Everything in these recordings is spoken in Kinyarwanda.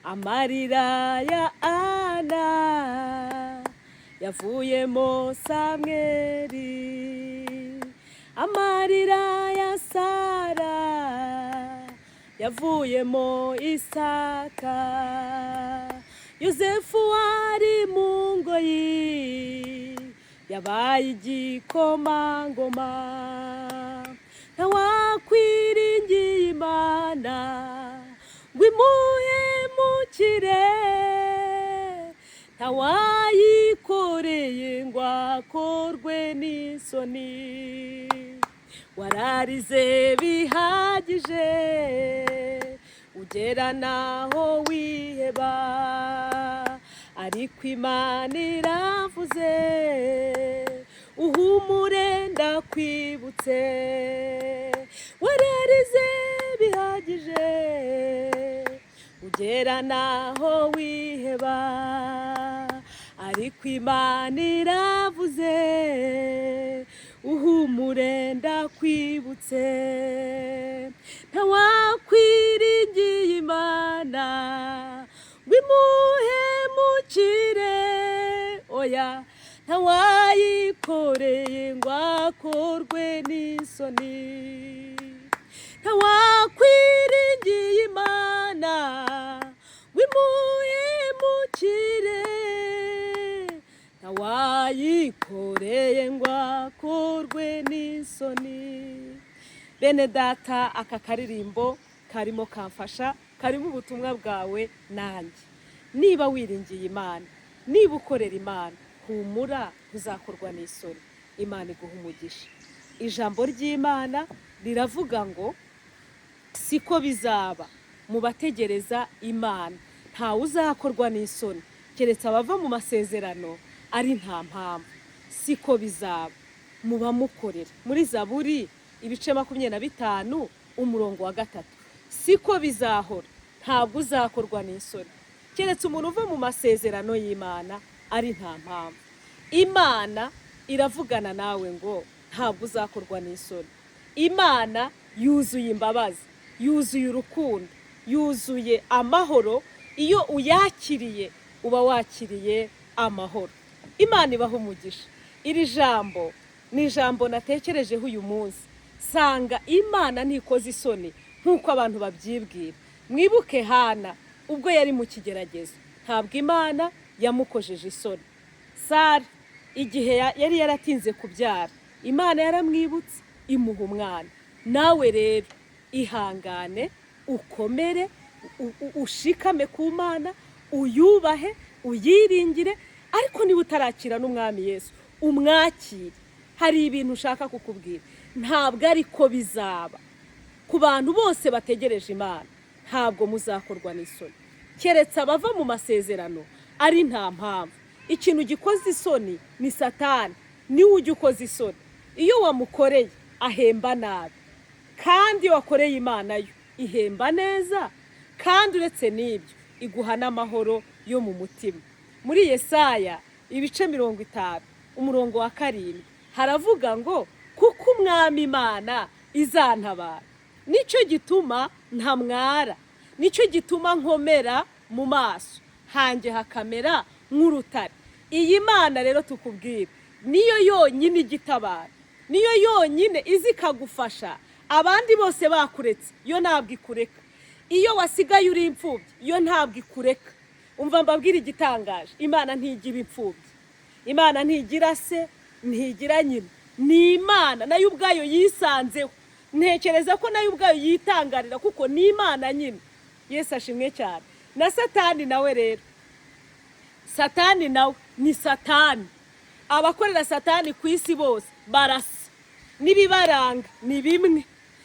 Amarira ya Ana yavuyemo Samweli, amarira ya Sara yavuyemo Isaka. Yosefu wari mu ngoyi yabaye igikomangoma. Ntawakwiringiye Imana ngo imuhemukire, ntawayikoreye ngo akorwe n'isoni. Wararize bihagije, ugera naho wiheba, ariko Imana iravuze: "Uhumure, ndakwibutse." Wararize bihagije, ugera naho wiheba, ariko Imana iravuze: "Uhumure, ndakwibutse." Ntawakwiringiye Imana ngo imuhemukire, oya, ntawayikoreye ngo akorwe n'isoni. Ntawakwiringiye Imana ngo imuhemukire, ntawayikoreye ngo akorwe n'isoni. Bene data, aka karirimbo karimo kamfasha, karimo ubutumwa bwawe nanjye. Niba wiringiye Imana, niba ukorera Imana, humura, ntuzakorwa n'isoni. Imana iguha umugisha. Ijambo ry'Imana riravuga ngo siko bizaba mu bategereza Imana, ntawe uzakorwa n'isoni, keretse abava mu masezerano ari nta mpamvu. Siko bizaba mu bamukorera. Muri Zaburi ibice 25 umurongo wa 3, siko bizahora, ntabwo uzakorwa n'isoni, keretse umuntu uva mu masezerano y'Imana ari nta mpamvu. Imana iravugana nawe ngo ntabwo uzakorwa n'isoni. Imana yuzuye imbabazi, yuzuye urukundo, yuzuye amahoro. Iyo uyakiriye uba wakiriye amahoro. Imana ibaha umugisha. Iri jambo ni ijambo natekerejeho uyu munsi, sanga Imana ntikoze isoni nk'uko abantu babyibwira. Mwibuke Hana ubwo yari mu kigeragezo, ntabwo Imana yamukojeje isoni. Sara igihe yari yaratinze kubyara, Imana yaramwibutse imuha umwana. Nawe rero ihangane, ukomere, ushikame ku Mana, uyubahe, uyiringire. Ariko niba utarakira n'Umwami Yesu, umwakire. Hari ibintu ushaka kukubwira: ntabwo ariko bizaba ku bantu bose bategereje Imana, ntabwo muzakorwa n'isoni, keretse abava mu masezerano ari nta mpamvu. Ikintu gikoze isoni ni Satani, niwe ujya ukoza isoni. Iyo wamukoreye ahemba nabi, kandi iyo wakoreye Imana yo ihemba neza, kandi uretse n'ibyo iguha n'amahoro yo mu mutima. Muri Yesaya ibice 50 umurongo wa 7 haravuga ngo: "Kuko Umwami Imana izantabara, nicyo gituma ntamwara, nicyo gituma nkomera mu maso hanjye hakamera nk'urutare." Iyi Mana rero tukubwira niyo yonyine igitabara, niyo yonyine izi ikagufasha. Abandi bose bakuretse, yo ntabwo ikureka. Iyo wasigaye uri imfubyi, yo ntabwo ikureka. Umva mbabwire igitangaje: Imana ntigira imfubyi, Imana ntigira se, ntigira nyina. Ni Imana nayo ubwayo yisanzeho. Ntekereza ko nayo ubwayo yitangarira, kuko ni Imana nyine. Yesu ashimwe cyane. Na Satani nawe rero, Satani nawe ni Satani. Abakorera Satani ku isi bose barasa, n'ibibaranga ni bimwe,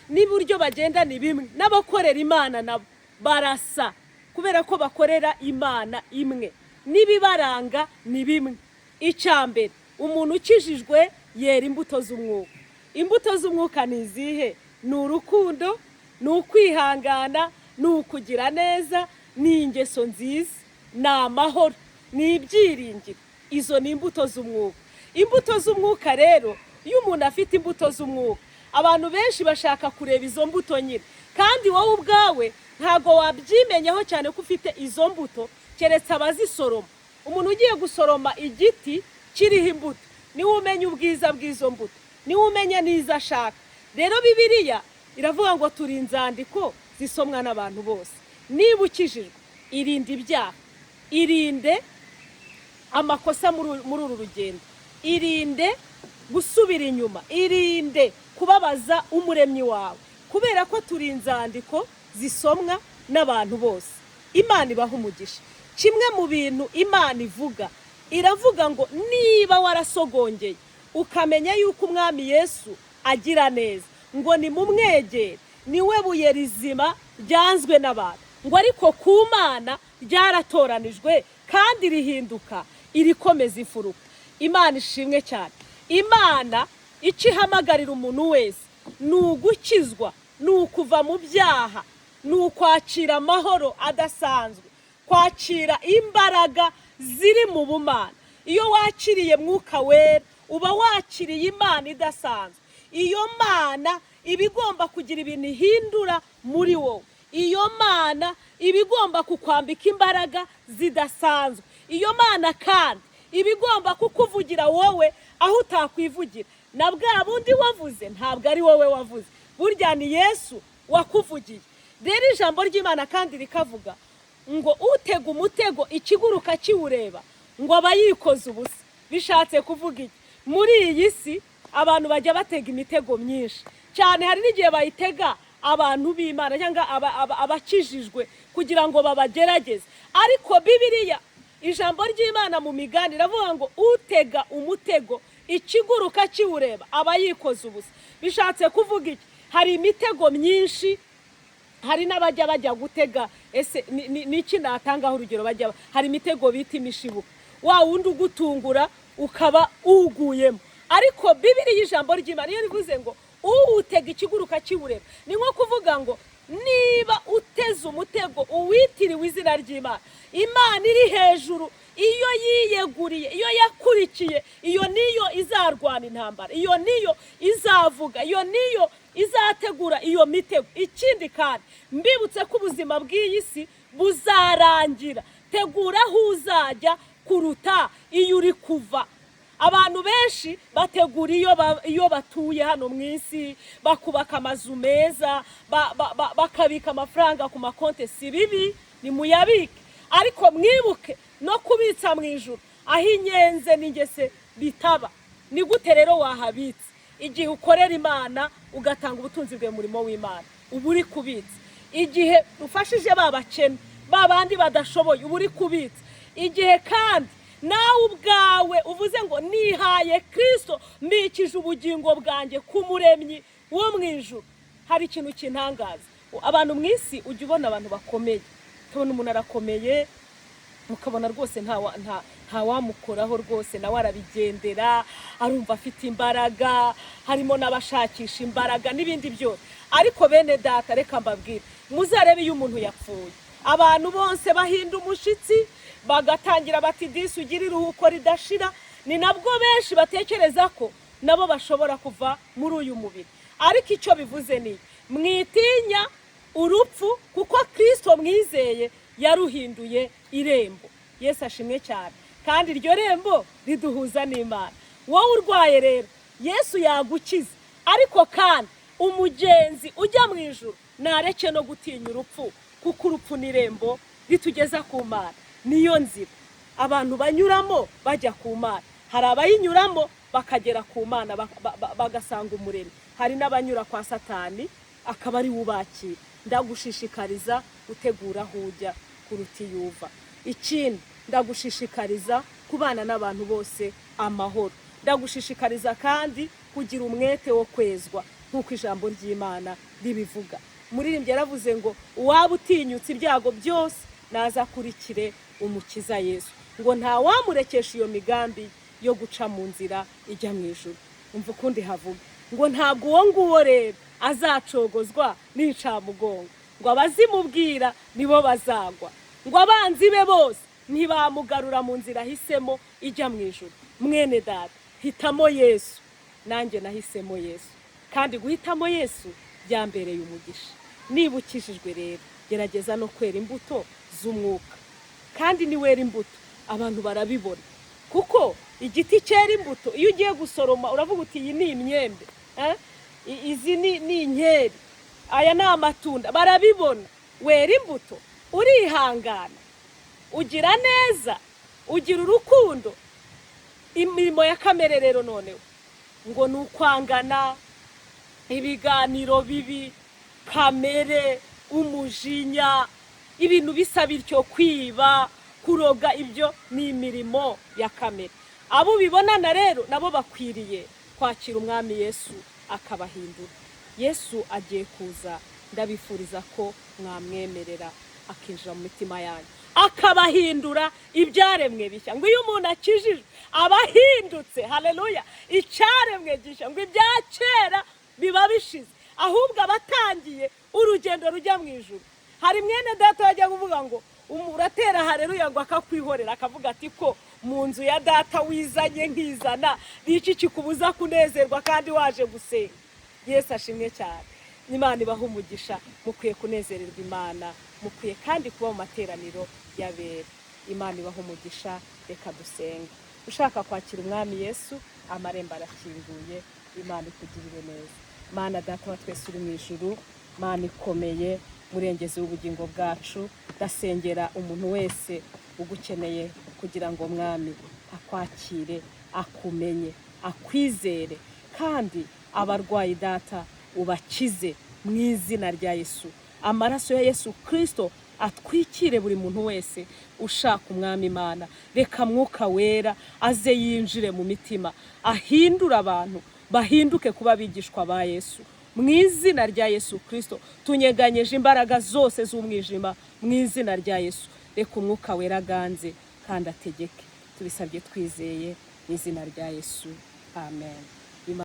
n'uburyo bagenda ni bimwe. N'abakorera Imana nabo barasa, kubera ko bakorera Imana imwe, n'ibibaranga ni bimwe. Icya mbere, umuntu ukijijwe yera imbuto z'umwuka. Imbuto z'umwuka ni izihe? Ni urukundo, ni ukwihangana, ni ukugira neza, ni ingeso nziza, ni amahoro, ni ibyiringiro. Izo ni imbuto z'umwuka. Imbuto z'umwuka rero, iyo umuntu afite imbuto z'umwuka, abantu benshi bashaka kureba izo mbuto nyine. Kandi wowe ubwawe ntabwo wabyimenyaho cyane ko ufite izo mbuto, keretse abazisoroma. Umuntu ugiye gusoroma igiti kiriho imbuto niwe umenya ubwiza bw'izo mbuto, niwe umenya n'izo ashaka. Rero Bibiliya iravuga ngo turi inzandiko zisomwa n'abantu bose. Niba ukijijwe, irinde ibyaha, irinde amakosa muri uru rugendo, irinde gusubira inyuma, irinde kubabaza Umuremyi wawe, kubera ko turi inzandiko zisomwa n'abantu bose. Imana ibaha umugisha. Kimwe mu bintu Imana ivuga, iravuga ngo niba warasogongeye ukamenya yuko Umwami Yesu agira neza, ngo ni mumwegere, niwe buye rizima ryanzwe n'abantu, ngo ariko ku Mana ryaratoranijwe kandi rihinduka irikomeza imfuruka. Imana ishimwe cyane. Imana icyo ihamagarira umuntu wese ni ugukizwa, ni ukuva mu byaha, ni ukwakira amahoro adasanzwe, kwakira imbaraga ziri mu bumana. Iyo wakiriye Mwuka Wera, uba wakiriye Imana idasanzwe. Iyo Mana iba igomba kugira ibintu ihindura muri wowe. Iyo Mana iba igomba kukwambika imbaraga zidasanzwe. Iyo Mana kandi iba igomba kukuvugira wowe aho utakwivugira. Na bwa bundi wavuze ntabwo ari wowe wavuze, burya ni Yesu wakuvugiye. Rero ijambo ry'Imana kandi rikavuga ngo utega umutego ikiguruka kiwureba, ngo aba yikoze ubusa. Bishatse kuvuga iki? Muri iyi si abantu bajya batega imitego myinshi cyane. Hari n'igihe bayitega abantu b'Imana cyangwa abakijijwe kugira ngo babagerageze. Ariko Bibiliya, ijambo ry'Imana mu Migani iravuga ngo utega umutego ikiguruka kiwureba aba yikoze ubusa. Bishatse kuvuga iki? Hari imitego myinshi, hari n'abajya bajya gutega. Ese ni iki natangaho urugero? Bajya, hari imitego bita imishibuka, wa wundi ugutungura ukaba uwuguyemo. Ariko Bibiliya, ijambo ry'Imana, iyo rivuze ngo uwutega ikiguruka kiwureba, ni nko kuvuga ngo niba uteze umutego uwitiriwe izina ry'Imana, Imana iri hejuru, iyo yiyeguriye, iyo yakurikiye, iyo niyo izarwana intambara, iyo niyo izavuga, iyo niyo izategura iyo mitego. Ikindi kandi, mbibutse ko ubuzima bw'iyi si buzarangira. Tegura aho uzajya kuruta iyo uri kuva. Abantu benshi bategura iyo batuye hano mu isi, bakubaka amazu meza, bakabika amafaranga ku makonte. Si bibi, nimuyabike, ariko mwibuke no kubitsa mu ijuru aho inyenze n'ingese bitaba. Ni gute rero wahabitse? Igihe ukorera Imana, ugatanga ubutunzi bwawe mu murimo w'Imana, uba uri kubitsa. Igihe ufashije ba bakene, ba bandi badashoboye, uba uri kubitsa. Igihe kandi nawe ubwawe uvuze ngo nihaye Kirisito, mbikije ubugingo bwanjye ku Muremyi wo mu ijuru. Hari ikintu kintangaza: abantu mu isi, ujya ubona abantu bakomeye, ukabona umuntu arakomeye, ukabona rwose nta wamukoraho rwose, nawe arabigendera, arumva afite imbaraga. Harimo n'abashakisha imbaraga n'ibindi byose. Ariko bene data, reka mbabwire, muzarebe iyo umuntu yapfuye, abantu bose bahinda umushyitsi, bagatangira bati disi ugira iruhuko ridashira. Ni nabwo benshi batekereza ko nabo bashobora kuva muri uyu mubiri. Ariko icyo bivuze ni mwitinya urupfu, kuko Kirisito mwizeye yaruhinduye irembo. Yesu ashimwe cyane. Kandi iryo rembo riduhuza n'Imana. Wowe urwaye rero, Yesu yagukiza. Ariko kandi umugenzi ujya mu ijuru nareke no gutinya urupfu, kuko urupfu ni irembo ritugeza ku Mana. Niyo nzira abantu banyuramo bajya ku Mana. Hari abayinyuramo bakagera ku Mana, bagasanga Umuremyi. Hari n'abanyura kwa Satani akaba ari we ubakira. Ndagushishikariza gutegura aho ujya kuruta iyo uva. Ikindi, ndagushishikariza kubana n'abantu bose amahoro. Ndagushishikariza kandi kugira umwete wo kwezwa nk'uko ijambo ry'Imana ribivuga. Umuririmbyi yaravuze ngo uwaba utinyutse ibyago byose naza akurikire Umukiza Yesu, ngo ntawamurekesha iyo migambi yo guca mu nzira ijya mu ijuru. Umva ukundi havuga ngo ntabwo uwo nguwo rero azacogozwa n'incamugongo, ngo abazimubwira nibo bazagwa, ngo abanzi be bose ntibamugarura mu nzira ahisemo ijya mu ijuru. Mwene data, hitamo Yesu. Nanjye nahisemo Yesu, kandi guhitamo Yesu byambereye umugisha. Niba ukijijwe rero, gerageza no kwera imbuto z'umwuka, kandi niwera imbuto abantu barabibona, kuko igiti cyera imbuto, iyo ugiye gusoroma uravuga uti: "Iyi ni imyembe, eh? Izi ni inkeri, aya ni amatunda." Barabibona. Wera imbuto, urihangana, ugira neza, ugira urukundo. Imirimo ya kamere rero noneho ngo ni ukwangana, ibiganiro bibi, kamere, umujinya, ibintu bisa bityo, kwiba, kuroga, ibyo ni imirimo ya kamere. Abo ubibonana rero nabo bakwiriye kwakira Umwami Yesu akabahindura. Yesu agiye kuza, ndabifuriza ko mwamwemerera akinjira mu mitima yanyu, akabahindura ibyaremwe bishya. Ngo iyo umuntu akijijwe aba ahindutse, haleluya, icyaremwe gishya. Ngo ibya kera biba bishize, ahubwo aba atangiye urugendo rujya mu ijuru. Hari mwene data wajya kuvuga ngo uratera haleluya, ngo akakwihorera, akavuga ati: "Ko mu nzu ya data wizanye nkizana, n'iki kikubuza kunezerwa kandi waje gusenga?" Yesu ashimwe cyane. Imana ibaha umugisha. Mukwiye kunezererwa Imana, mukwiye kandi kuba mu materaniro y'abera. Imana ibaha umugisha. Reka dusenge. Ushaka kwakira Umwami Yesu, amarembo arakinguye. Imana ikugirire neza. Mana Data wa twese uri mu ijuru, Mana ikomeye, murengezi w'ubugingo bwacu, ndasengera umuntu wese ugukeneye kugira ngo Mwami akwakire, akumenye, akwizere. Kandi abarwayi, Data, ubakize mu izina rya Yesu. Amaraso ya Yesu Kirisito atwikire buri muntu wese ushaka Umwami Imana. Reka Mwuka Wera aze yinjire mu mitima, ahindure abantu, bahinduke kuba abigishwa ba Yesu mu izina rya Yesu Kirisito. Tunyeganyeje imbaraga zose z'umwijima mu izina rya Yesu. Reka Umwuka Wera aganze kandi ategeke. Tubisabye twizeye mu izina rya Yesu, amen.